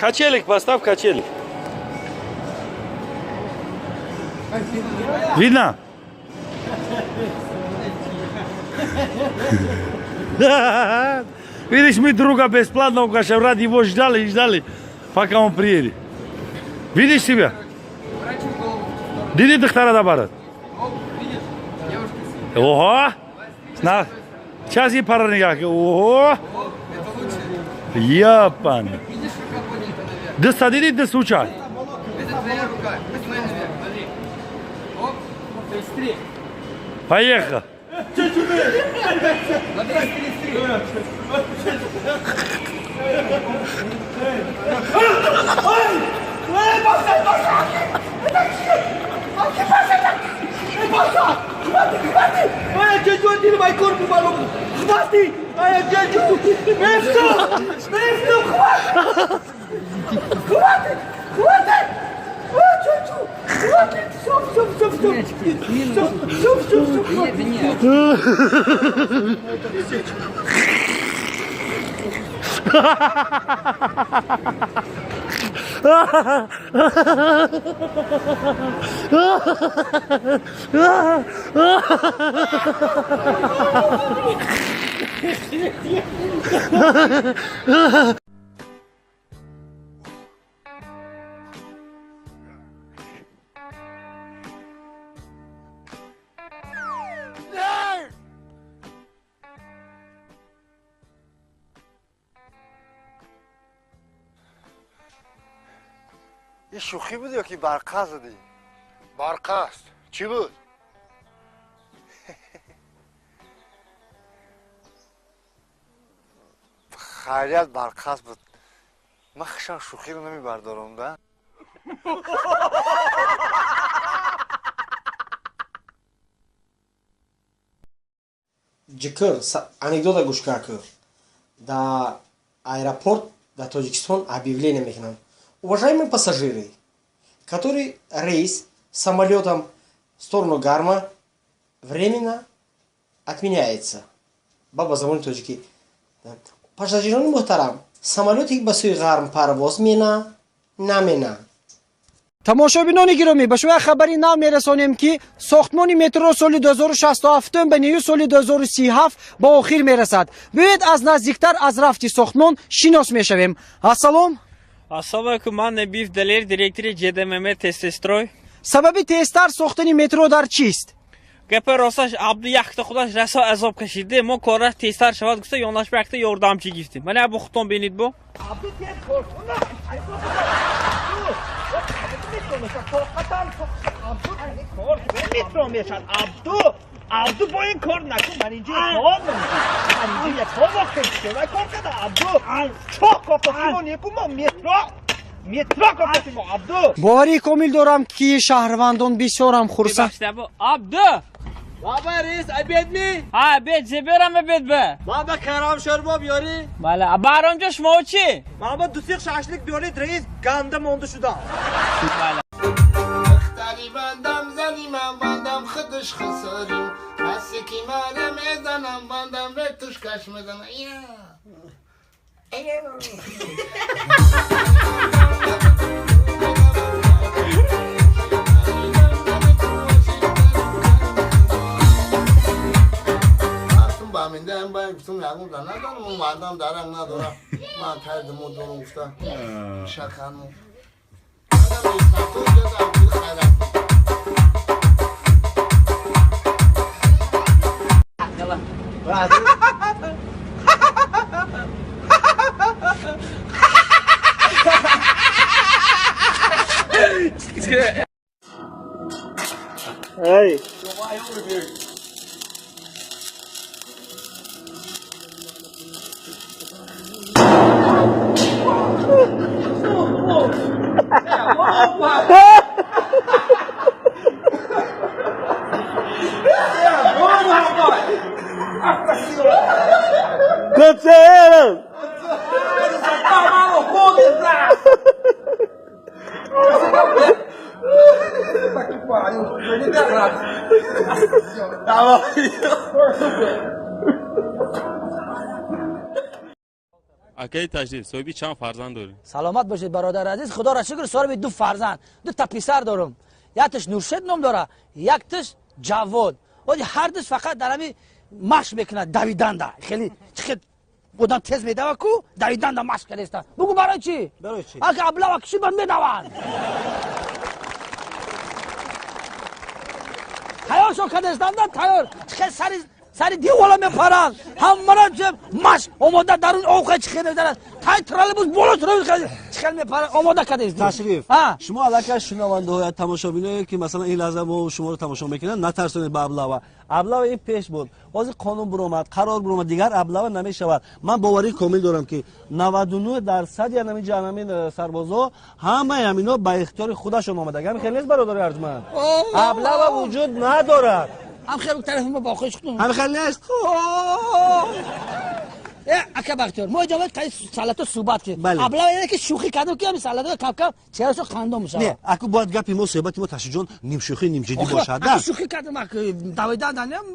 Качелик поставь, качелик. Видно? Видишь, мы друга бесплатно угощаем. Ради его ждали и ждали, пока он приедет. Видишь себя? Диди духтара дабарат. Ого! На. Сейчас и пара нигах. Ого! Япан. Даса диди дас уча. Это твоя рука. Посмотри наверх, смотри. Оп, то есть три. Поехал. Смотри, три, три. Ин шӯхӣ буд ё ки барқа задӣ? Барқа аст. Чӣ буд? Хайрият, барқаст буд. Ман хушам шӯхиро намебардорам да. Ҷикр, анекдота гӯш кард. Дар аэропорт дар Тоҷикистон объявление мекунанд: «Уважаемые пассажиры, который рейс самолетом в сторону Гарма временно отменяется». Ба ба забони тоҷикӣ: «Пассажирони муҳтарам, самолёте ба сӯи Ғарм парвоз мена намена». Тамошобинони гиромӣ, ба шумо хабари нав мерасонем, ки сохтмони метро соли 2067 ба ниҳои соли 2037 ба охир мерасад. Биёед, аз наздиктар аз рафти сохтмон шинос мешавем. Ассалом. Ассалому алайкум, ман Набиев Далер, директори ЖДММ Тезстрой. Сабаби тезтар сохтани метро дар чист? Гапи росташ, Абду якта худаш расо азоб кашиде, мо кораш тезтар шавад гуфта, ёнаш ба якта ёрдамчӣ гирифтем. Мана бу худтон бинед бу. Абду тез кор кунад. Абду метро мешад. Абду, Абду, бо ин кор накун. Ман инҷо кор ман инҷо як кор вақте кор када. Абду, чоҳ кофтосимо неку, мо метро, метро кофтосимо, Абду. Боварии комил дорам, ки шаҳрвандон бисёрам хурсанд. Абду. Баба рейс, обед ми? Ҳа, обед зеберам, обед ба. Баба карам шорбо биёрӣ? Бале, Баҳромҷо, шумо чӣ? Ман ду сех шашлик биёред, рейс, ганда монда шудам. Бале. Духтари бандам, зани ман бандам, худаш хисорим. Касе ки мана мезанам, бандам ветушкаш мезанам. Я. Баминдаам ба гуфтам, ягон да надорам, мардам дарак надорам, ман кардиму дорум, гуфта шакану. Hey. Quanto você era? Tomar no cu, desgraça! Puta que pariu, perdi minha graça. Tá bom. Акаи Ташриф, соҳиби чанд фарзанд дорӣ? Саломат бошед, бародари азиз. Худоро шукр, соҳиби ду фарзанд, ду та писар дорам. Якташ Нуршед ном дора, якташ Ҷавод. Оди ҳардуш фақат дар ҳами машқ мекунад давиданда. Хеле хел одам тез медава ку, давиданда машқ кардеста. Бугу барои чӣ? Барои чӣ? Ака аблава киши ба медаванд. Тайёршон кардестанда, тайёр. Хел сари девола мепаранд. Ҳамара машқ омода дарун овқа чӣ хел мезанад. Тай троллейбус боло троллейбус чӣ хел мепаранд, омода кардест. Ташриф, шумо аллакай шунавандаҳоя, тамошобиное ки масалан ин лаҳза мо шуморо тамошо мекунанд, натарсонед ба аблава. Аблава ин пеш буд. Ҳозир қонун буромад, қарор буромад, дигар аблава намешавад. Ман боварии комил дорам ки 99% ҳамин ҷаҳаннамин сарбозо ҳамаи ҳамино ба ихтиёри худашон омада. Ҳамин хел нест, бародари арҷманд? Аблава вуҷуд надорад. Ҳам хел тарафи мо боқиш кунем. Ҳамин хел нест? Ака Бахтиёр, мо иҷо қай салато суҳбат кардем. Аблава яъне ки шӯхӣ кардем, ки ҳамин салато кам-кам чеҳрашо хандон мешавад. Не, аку бояд гапи мо, суҳбати мо, Ташрифҷон, нимшӯхӣ, нимҷиддӣ бошад. Аку шӯхӣ кардем, аку давидан данем.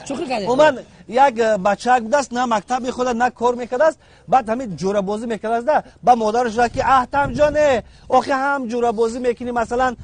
Шӯхӣ кардем. Уман як бачак будааст, на мактаб мехонад, на кор мекардааст, баъд ҳамин ҷӯрабозӣ мекардааст, да ба модараш гуфт ки аҳтамҷоне, охи ҳам ҷӯрабозӣ мекунӣ, масалан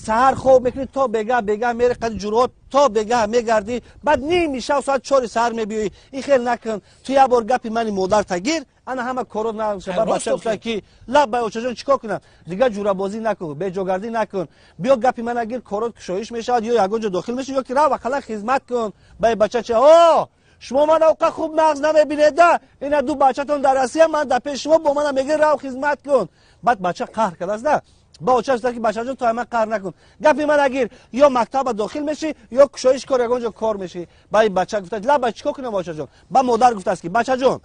саҳар хоб мекунӣ то бегаҳ, бегаҳ мерӣ қади ҷӯраҳо то бегаҳ мегардӣ, баъд ними шаб соат 4 саҳар мебиёӣ. Ин хел накун, ту як бор гапи мани модарта гир, ана ҳама коро наша. Ба бача гуфта ки лаб бай очаҷон, чикор кунам? Дигар ҷӯрабозӣ накун, беҷогардӣ накун, биё гапи мана гир, корот кушоиш мешавад, ё ягон ҷо дохил мешавӣ, ё ки рав ақаллан хизмат кун. Бай бача чи о шумо мана оқа хуб нағз намебинеда, ина ду бачатон дар Россия, ман дар пеши шумо бо мана мегӯ рав хизмат кун. Баъд бача қаҳр кардааст, да ба очаш гуфта ки бачаҷон, ту ҳама қаҳр накун, гапи мана гир, ё мактаба дохил мешӣ, ё кушоиш кор ягон ҷо кор мешӣ. Ба ин бача гуфта лаба чикор кунам очаҷон? Ба модар гуфтааст ки бачаҷон,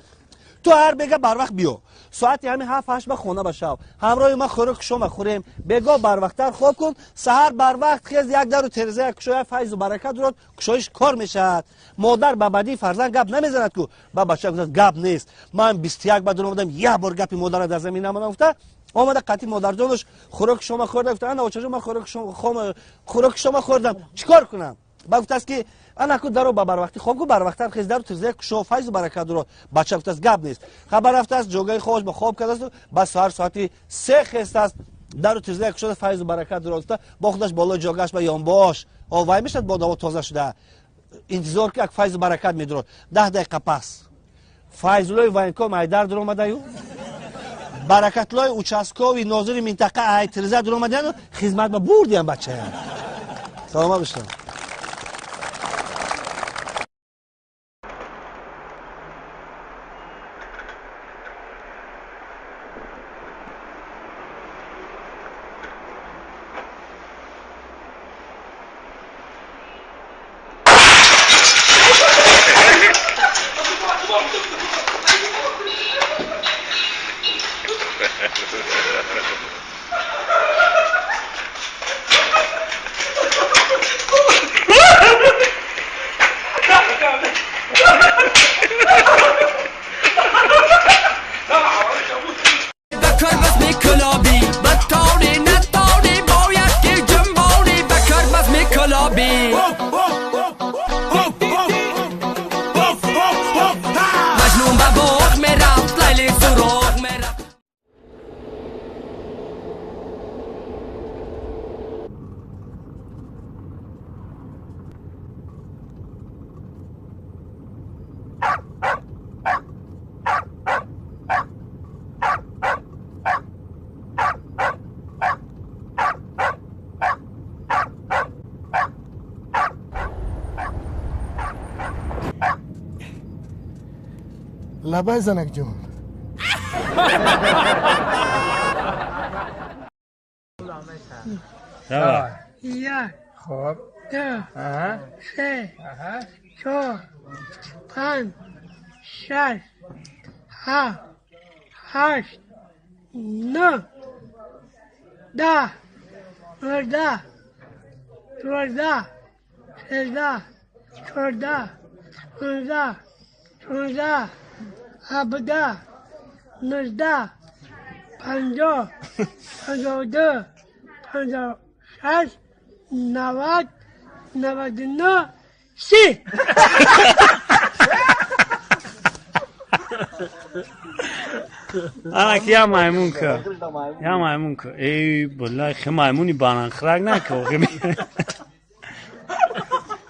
ту ҳар бега барвақт биё, соати ҳамин 7-8 ба хона башав, ҳамроҳи ман хӯрок шома хӯрем, бегоҳ барвақттар хоб кун, саҳар барвақт хез, як дару тереза кушоя, файзу баракат дурод, кушоиш кор мешавад. Модар ба бадии фарзанд гап намезанад ку. Ба бача гуфтааст гап нест, ман 21 ба дур омадам, як бор гапи модарро дар замин намонам. Гуфта омада қатъи модарҷонаш хӯроки шома хӯрда, гуфта ана очаҷон, ман хӯроки шома хӯрдам, чикор кунам? Ба гуфтааст ки ана ку даро ба барвақтӣ хоб ку, барвақттар хез, дару тиреза кушо, файзу баракат дурод. Бача гуфтааст гап нест. Хабар рафтааст, ҷогаи хобаш ба хоб кардааст, ба саҳар соати 3 хестааст, дару тиреза кушода, файзу баракат дурод гуфта бо худаш болои ҷогааш ба ёнбош вай мешавад, бодово тоза шуда, интизор ки як файзу баракат медурод. 10 дақиқа пас Файзуллои военком айдар дуромадаю, Баракатлои участкови нозири минтақа ай тиреза дуромадаяну хизмат ба бурдиям бачаям. Саломат бошед. Лабай, занакҷон. Як, ду, се, чор, панҷ, шаш, ҳафт, ҳашт, нӯҳ, 10, 11, 12, 13, 14, 15, 16, 17, 19, 50, 52, 56, 90, 99, 30. Ана ки я маймунка. Я маймунка. Эй, балай, хе маймуни бананхрак нака.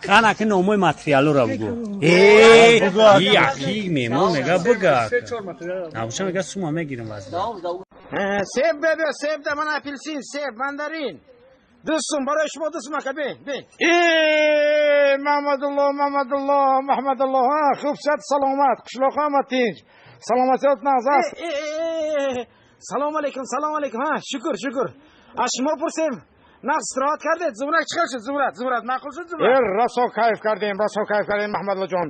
Хана ки номои материалора бугу. Эй, яки мемон мега буга. Набуша мега сума мегирам вазна. Себ бебе, себ да ман апельсин, себ, мандарин. Дустум, барои шумо дустум ака, бе, бе. Э, Мамадулло, Мамадулло, Маҳмадулло, ҳа, хуб сад саломат, қишлоқ ҳама тинч. Саломатиёт нағз аст. Салом алейкум, салом алейкум, ҳа, шукр, шукр. Аз шумо пурсем, нағз истироҳат кардед? Зумрак чӣ хел шуд? Зумрат, Зумрат маъқул шуд Зумрат? Э, расо кайф кардем, расо кайф кардем, Маҳмадуллоҷон.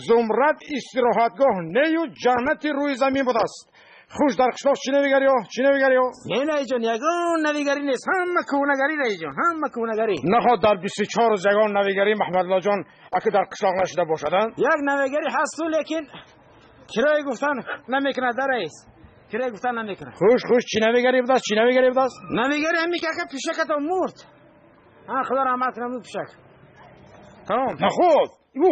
Зумрат истироҳатгоҳ нею ҷаннати рӯи замин будааст. Хуш, дар қишлоқ чӣ навигариё, чӣ навигариё? Не, раисҷон, ягон навигарӣ нест, ҳама кӯҳнагарӣ, раисҷон, ҳама кӯҳнагарӣ. Наход дар 24 рӯз ягон навигарӣ, Маҳмадуллоҷон, аки дар қишлоқ нашуда бошад, а? Як навигарӣ ҳасту, лекин кироя гуфтан намекунад, да раис, кироя гуфтан намекунад. Хуш, хуш, чӣ навигарӣ будааст, чӣ навигарӣ будааст? Навигарӣ ҳамин ки ака пишакатон мурд. Ҳа, худо раҳмат кунад пишак. Тамом. Наход, ю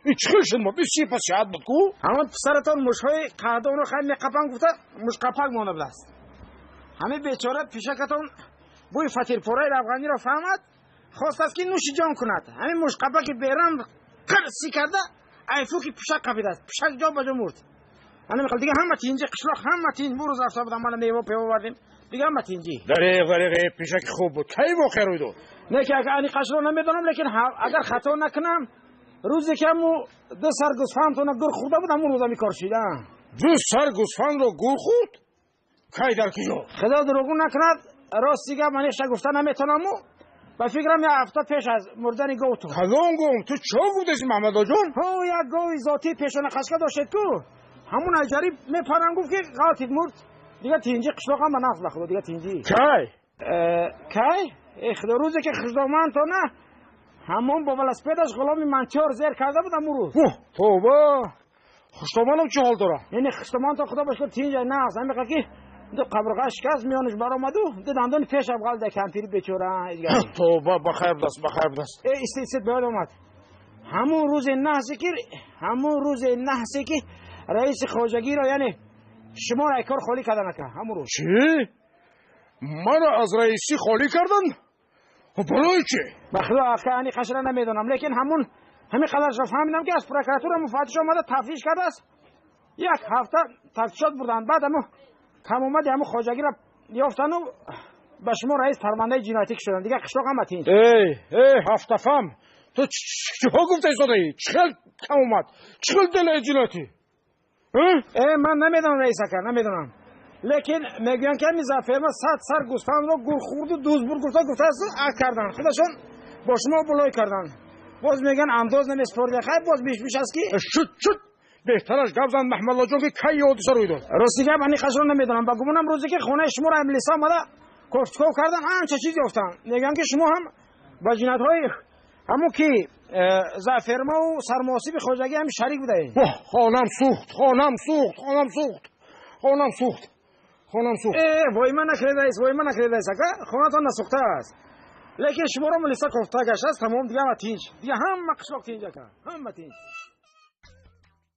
ин чӣ хел шуд мурд? Ин си пасиҳат буд ку? Ҳамон писаратон мушҳои қаҳдонро хай меқапан гуфта мушқапак монда будааст. Ҳамин бечора пишакатон бӯи фатирпораи равғаниро фаҳмад, хостааст ки нӯши ҷон кунад. Ҳамин мушқапаки берам қирси карда айфуки пишак қапидааст. Пишак ҷо ба ҷо мурд. Ана михал дига ҳама тинҷи қишлоқ, ҳама тинҷ. Бу рӯз рафта будам, мана мева пева овардем. Дига ҳама тинҷи. Дареғ, дареғ, пишаки хуб буд. Кай воқеа рӯй дод? Не ки аниқашро намедонам, лекин агар хато накунам, рӯзе ки ҳаму ду сар гӯсфандтона гур хӯрда буд, ҳамун рӯз ҳами кор шид. Ду сар гӯсфандро гур хӯрд? Кай, дар куҷо? Худо дурӯғу накунад, рости гап маниша гуфта наметонаму, ба фикрам як ҳафта пеш аз мурдани говтон. Кадом гов? Ту чо гуфтаси, Маҳмадоҷон? Ҳо, як гови зотии пешона қашка доштед ку, ҳамун аҷариб мепарам гуфт ки ғалтид мурд. Дига тинҷи қишлоқ ҳам ба нағз, ба худо, дига тинҷи. Кай? Кай? Э, худо, рӯзе ки хушдомандтона ҳамон бо велосипедаш ғуломи мантиёр зер карда буд, ҳамун рӯз. Тоба, хуштоманам чӣ ҳол дорад? Яъне хуштоманто худо ба шукр тинҷа нағз, ҳамиқа ки ду қабрғаш шикаст, миёнаш баромаду ду дандони пешам ғалда кампири бечора. Тоба, ба хайр будааст, ба хайр будааст. Э, истед, истед, ба ёд омад. Ҳамун рӯзе наҳсе ки, ҳамун рӯзе наҳсе ки раиси хоҷагиро, яъне шуморо ай кор холӣ кардан ака, ҳамун рӯз. Чӣ? Маро аз раисӣ холӣ кардан? Барои чӣ? Ба худо ака, ани қашра намедонам, лекин ҳамун ҳамин қадаршро фаҳмидам ки аз прокуратура муфаттиш омада тафтиш кардааст. Як ҳафта тафтишот бурданд, баъд ҳаму камомади ҳаму хоҷагиро ёфтану ба шумо раис парвандаи ҷиноятӣ кушоданд. Дигар қишлоқ ҳама тинҷ. Эй, эй, ҳафтафам, ту чиҳо гуфта истодаӣ? Чӣ хел камомад, чӣ хел делаи ҷиноятӣ? Э, ман намедонам, раис ака, намедонам, лекин мегӯянд ки ҳамин заферма 100 сар гӯсфандро гурхӯрду дуз бур гуфта гуфтааст, акд карданд, худашон бо шумо булой карданд. Боз мегӯянд андоз намеспорида. Хай, боз бишбиш аст ки. Шуд, шуд, беҳтараш гап зан, Маҳмадуллоҷон, ки кай ҳодиса рӯй дод? Рости гап, аниқашро намедонам. Ба гумонам рӯзе ки хонаи шуморо милиса омада кофтуков кардан, анча чиз ёфтанд. Мегӯянд ки шумо ҳам ба ҷиноятҳои ҳамун ки зафермаву сармуҳосиби хоҷагӣ ҳам шарик будаед. Хонам сӯхт, хонам сӯхт, хонам сӯхт, хонам сӯхт, хонам сӯхт. Э, войма накунед, раис, войма накунед, раис ака, хонатон насӯхтааст, лекин шуморо милиса кофта гаштааст. Тамом, дига ҳама тинҷ, дига ҳама қишлоқ тинҷ ака, ҳама тинҷ.